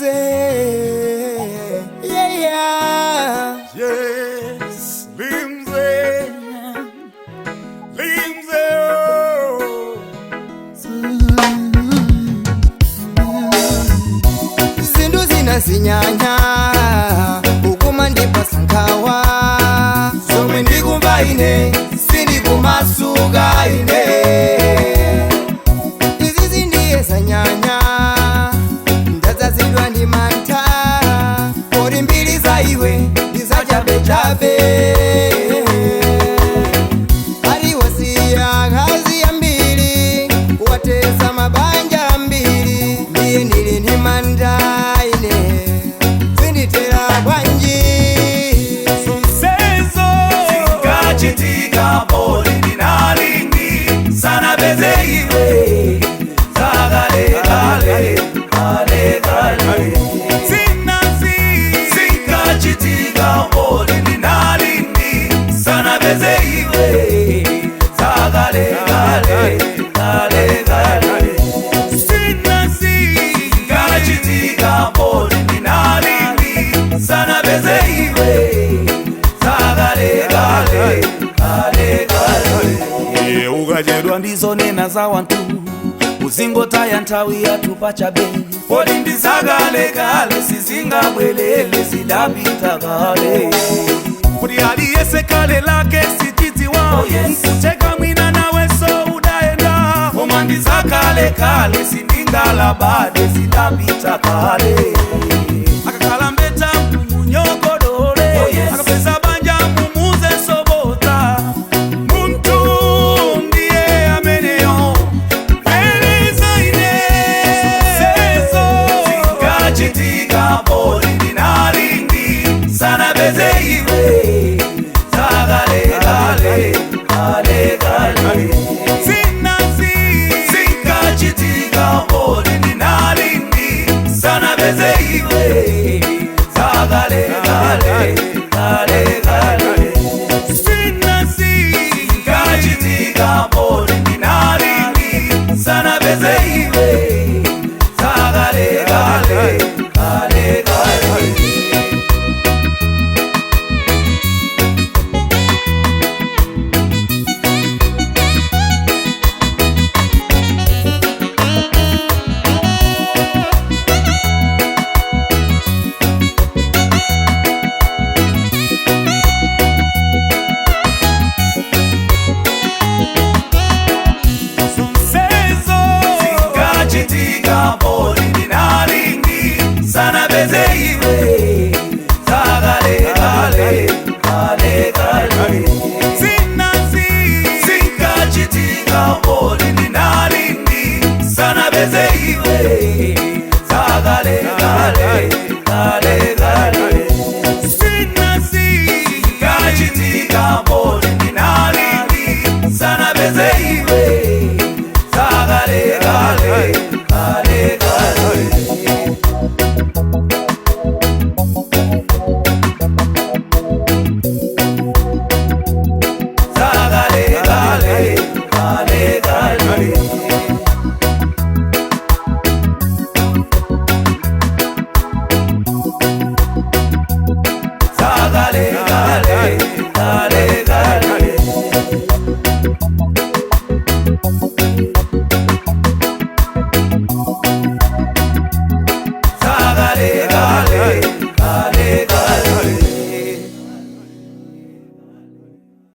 Limze. Yeah, yeah. Yes, Limze. Limze. Oh. Zindu zinazinyanya ukuma ndipasa nkhawa zomwe ndikumva ine sindikumasuka ine izi zindiye zanyanya ndadzazidwa ndi mantha kodi mbiri za iwe ndizachabechabe aliwasiya akazi ambiri kuwatesa mabanja ambiri ndiye ndili ndi mantha ine zindithera bwanji. Senzo. Zikachitika poli ndinalini sana beze iwe zakale kale kale kale. Zinazi. Zikachitika poli ndinalini sana beze iwe zakale kale kale kale. Zinazi. Zikachitika poli ndinalini sana beze iwe zakale kale kale kale. Iye ukachedwa ndizonena za wantu uzingotaya nthawi yathu pachabe poli ndizakalekale sizingabwelele zidapita kale. Kuti aliyese kale lake sichidziwa. Oh, yes. Nkucheka mwina nawe so udaenda. Koma ndizakalekale sindingalabade zidapita kale. Akakhala mbeta mumunyogodole. Oh, yes. Akapeza banja mumuze sobota. Muntu ndiye ameneyo. Eleza ine. Sezo. Zikachitika poli ndinalindi sana beze iwe zakalekale kale kale. Zinazi. Zikachitika poli ndinalindi sana beze iwe zakale kale kale kale. Zinazi. Zikachitika poli ndinalindi sana beze iwe zakale kale kale kale. Sezo. Zikachitika poli ndinalindi sana beze iwe zakale kale kale kale. Zinazi. Zikachitika poli ndinalindi sana beze iwe zakale kale kale.